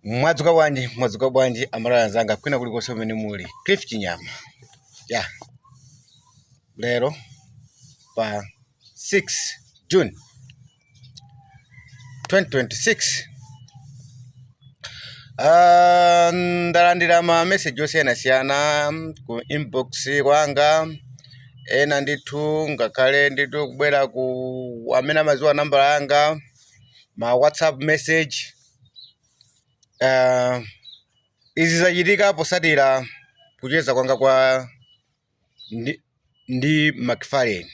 Mwadzuka bwanji, mwadzuka bwanji Amalawi anzanga kwina kulikonse kumene muli. Cliff Chinyama ya lero pa 6 June 2026. Ndalandira ma message osiyanasiyana ku inbox kwanga, ena ndithu ngakhale ndithu kubwera ku amene amaziwa nambala yanga, ma WhatsApp message. Izi zachitika posatira kucheza kwanga kwa ndi McFarlane.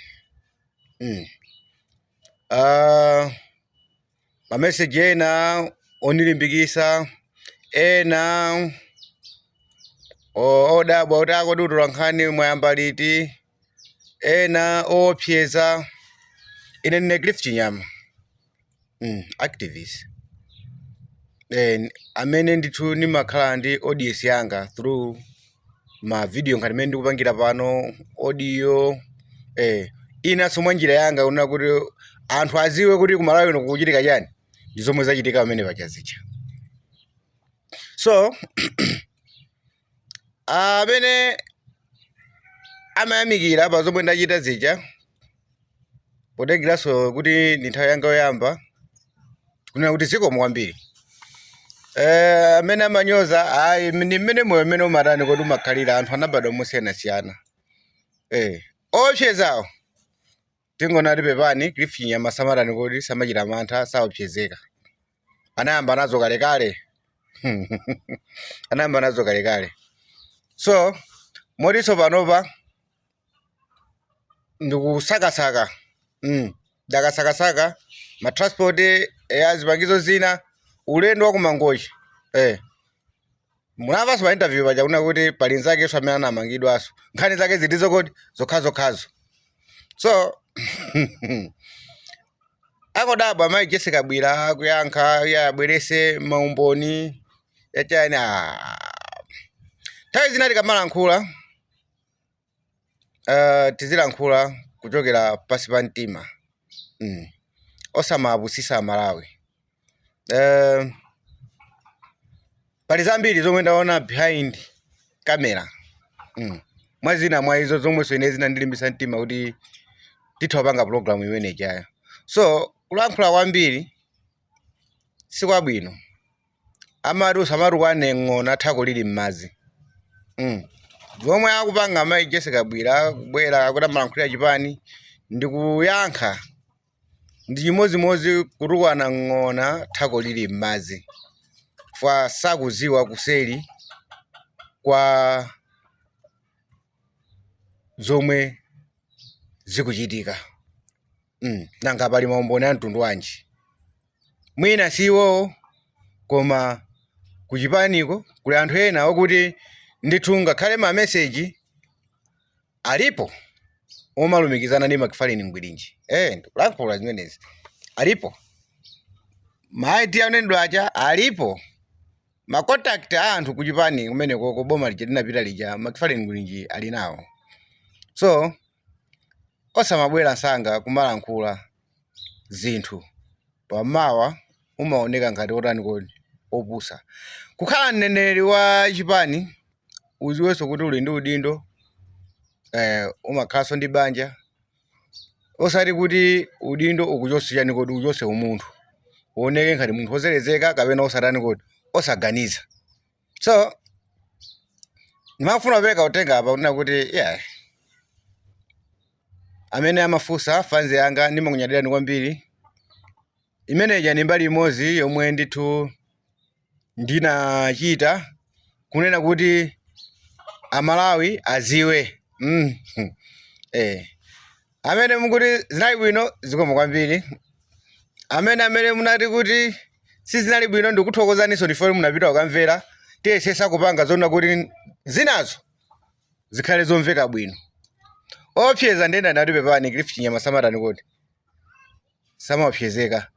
Mameseji ena onilimbikisa, ena odabwa kuti akodi utola nkhani mwayamba liti, ena oopseza. Ine ndine Cliff Chinyama, activist amene ndithu ndimakhala ndi audience yanga through ma video ngati mmene ndikupangira pano, audio inanso mwa njira yanga kunena kuti anthu aziwe kuti kumalawi kuno kukuchitika chani ndi zomwe zachitika pamene paja zija. So amene amayamikira pa zomwe ndachita zija, potengeranso kuti ndi nthawi yanga yoyamba, kunena kuti zikomo kwambiri. Amene amanyoza, ayi, ndi mmene moyo mmene umatani kodi umakhalira, anthu anabadwa mosiyanasiyana. Oopsezawo tingonati pepani, Cliff Chinyama samatani kodi samachita mantha, saopsezeka, anayamba nazo kalekale, anayamba nazo kalekale. So motinso panopa ndikusakasaka, ndakasakasaka ma transport ya zipangizo zina, ulendo wa kumangochi. Munamvanso pa interview paja kuna kuti pali nzakenso amene anamangidwanso, nkhani zake zilizo kodi zokhazokhazo. So akodabwa mayi Jessie Kabwila kuyankha ya abwerese maumboni yachani. Ah. Nthawi zina tikamalankhula, tizilankhula kuchokera pasi pa mtima, Osamapusisa Amalawi. Pali zambiri zomwe ndaona behind camera, Mwazina mwa izo zomwenso ine zinandilimbisa mtima kuti titha kupanga program imene ijayo. So kulankhula kwambiri sikwabwino. Amati usamatukwane ng'ona thako lili m'madzi. Zomwe akupanga amayi Jessie Kabwila, kubwera akuti amalankhulira chipani ndikuyankha, ndi chimodzimodzi kutukwana ng'ona thako lili m'madzi, fa sakuziwa kuseri kwa zomwe zikuchitika. Nanga pali maumboni a mtundu wanji? Mwina si iwowo, koma kuchipaniko kuli anthu ena okuti ndithu ngakhale ma message alipo omalumikizana ndi McFarlane Ngwirinji. Ndikulankhula zimenezi, alipo ma ID anenedwa aja, alipo ma contact a anthu kuchipani kumeneko, ku boma lija linapita lija, McFarlane Ngwirinji ali nawo. So osamabwera msanga kumalankhula zinthu, pamawa umaoneka ngati otani kodi opusa. Kukhala mneneri wa chipani, uziwenso kuti uli ndi udindo, umakhalanso ndi banja, osati kuti udindo ukuchotse chani kodi ukuchotse umunthu, uoneke ngati munthu wozelezeka kapena osatani kodi osaganiza. So ndimafuna kupereka uthenga apa kunena kuti yeah, amene amafunsa, fans yanga, ndimakunyadirani kwambiri. Imeneja ndi mbali imodzi yomwe ndithu ndinachita kunena kuti Amalawi aziwe. Amene mukuti zinali bwino, zikomo kwambiri. Amene munati kuti sizinali bwino, ndikuthokozaninso ndifo munapita kukamvera. Tiyesesa kupanga zoona kuti zinazo zikhale zomveka bwino. Opseza ndenda ndati pepani, Cliff Chinyama samatani kodi samaopsezeka.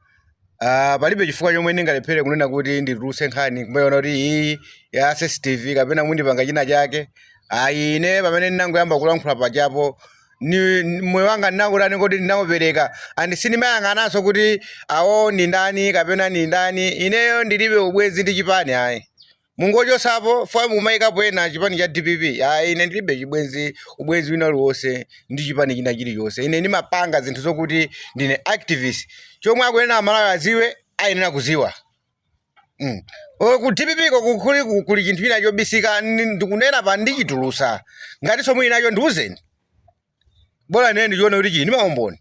Palibe chifukwa chomwe ndingalephere kunena kuti nditulutse nkhani kumaona kuti iyi ya sensitive kapena mundipanga china chake. Ayi, ine pamene ndinangoyamba kulankhula pajapo Ni moyo wanga ndinakutani kodi, ndinaupereka, and sindimayang'ananso kuti awo ndi ndani kapena ndi ndani. Ineyo ndilibe ubwenzi ndi chipani ayi. Mungochosapo fo mumayikapo ena chipani cha DPP ayi. Ine ndilibe chibwenzi, ubwenzi wina uliwonse ndi chipani china chilichonse. Ine ndimapanga zinthu zokuti ndine activist. Chomwe akuyenera Amalawi aziwe, ayenera kuziwa. O, ku DPP ko kuli chinthu china chobisika. Ndikunena pa ndichitulusa. Ngatinso muli nacho, ndiuzeni, bola ine ndichione kuti chili ndi maumboni.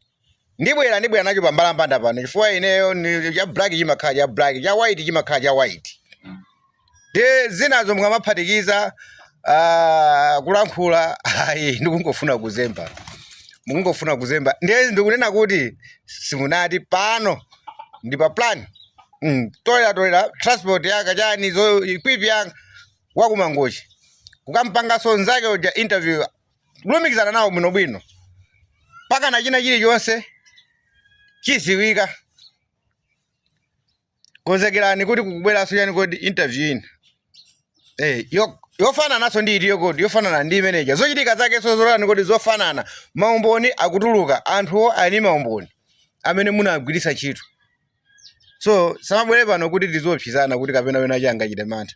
Ndibwera nacho pambalambanda pano, chifukwa ineyo cha black chimakhala cha black, cha white chimakhala cha white. Ndi zinazo mukamaphatikiza kulankhula ayi, ndikungofuna kuzemba, mukungofuna kuzemba. Ndiye ndikunena kuti simunati pano ndi pa plan. Tolera tolera transport yanga, chani zo equip yanga, wakumangochi kukampanganso nzake uja interview, kulumikizana nawo bwinobwino mpaka na china chilichonse chiziwika. Konzekerani kuti kukubweranso chani kodi, interview ina yofanananso ndi itiyo kodi, yofanana ndi imeneja, zochitika zakenso zotani kodi, zofanana. Maumboni akutuluka, anthuwo ali maumboni amene munagwiritsa ntchito. So samabwere pano kuti tiziopsezana kuti kapena wina changachite mantha.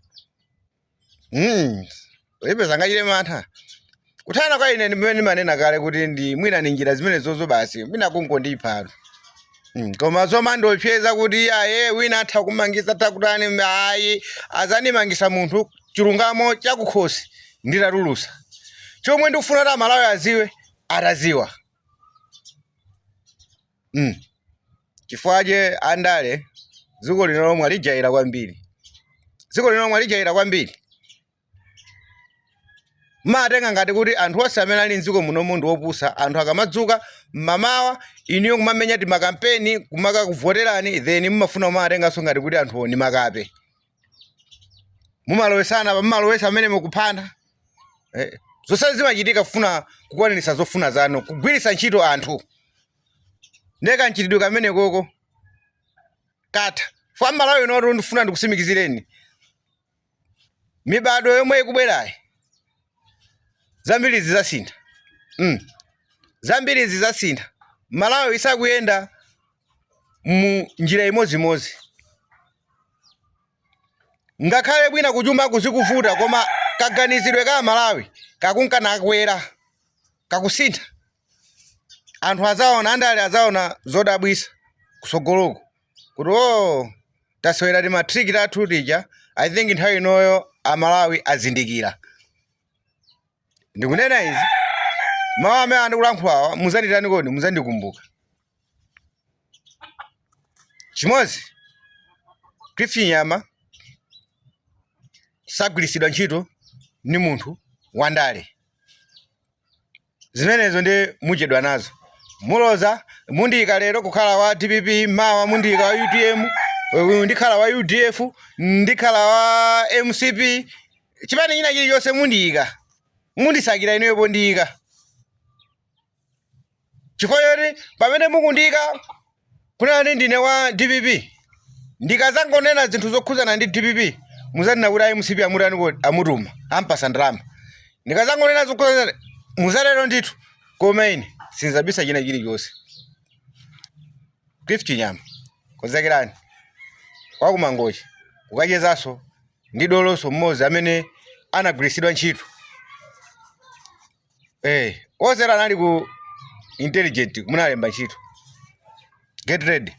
Oyipe angachite mantha kuthana kwa ine. Ndimene ndimanena kale kuti ndi mwina ni njira zimene zozo basi, mwina kungondipha. Koma zomandiopseza kuti aye, wina atha kumangisa, atha kutani, ayi, azandimangisa munthu chilungamo chakukhosi nditatulusa. Chomwe ndikufuna kuti Amalawi aziwe, ataziwa. Chifukwa che andale dziko lino lomwe alijaira kwambiri, dziko lino lomwe alijaira kwambiri. Matenga ngati kuti anthu onse amene ali mdziko munomu ndi opusa. Anthu akamadzuka mmamawa, iniyo kumamenya timakampeni kumakakuvoterani, then mumafuna kumatenganso ngati kuti anthuwo ndi makape. Mumalowesana, mumalowesa amene mukuphana. Zonse zimachitika kufuna kukwaniritsa zofuna zanu, kugwiritsa ntchito anthu. Ndeka mchitidwe kamene koko katha fa Malawi inotu. Ndifuna ndikusimikizireni, mibado yomwe ikubwerayi zambiri zizasintha. Zambiri zizasintha. Malawi isakuyenda mu njira imodzimodzi. Ngakhale bwina kuchuma kuzikuvuta, koma kaganizidwe ka Malawi kakunkanakwera, kakusintha. Anthu azaona, andale azaona zodabwisa kusogoloko kuti o, tasewera tima trick tathu tija. I think nthawi inoyo Amalawi azindikira. Ndikunena izi, mawu amene andikulankhulawa, muzanditani kodi, muzandikumbuka. Chimodzi, Cliff Chinyama sagwiritsidwa ntchito ni munthu wandale. Zimenezo ndi muchedwa nazo. Muloza mundiyika lero kukhala wa DPP, mawa mundiyika wa UTM, ndikhala wa UDF, ndikhala wa MCP, chipani china chilichonse mundiyika, mundisakira inuyo pondiyika. Chifukwa choti pamene mukundiyika kunena ndine wa DPP, ndikazangonena zinthu zokhuzana ndi DPP, muzanena kuti ayi, MCP amutani kodi, amutuma, ampasa ndalama. Ndikazangonena zokhuzana, muzatero ndithu. Koma ine sinzabisa china chilichonse. Cliff Chinyama, konzekerani kwakumangochi kukachezanso ndi dolonso mmodzi amene anagwiritsidwa ntchito. Ozera anali ku intelligent, munalemba ntchito. Get ready.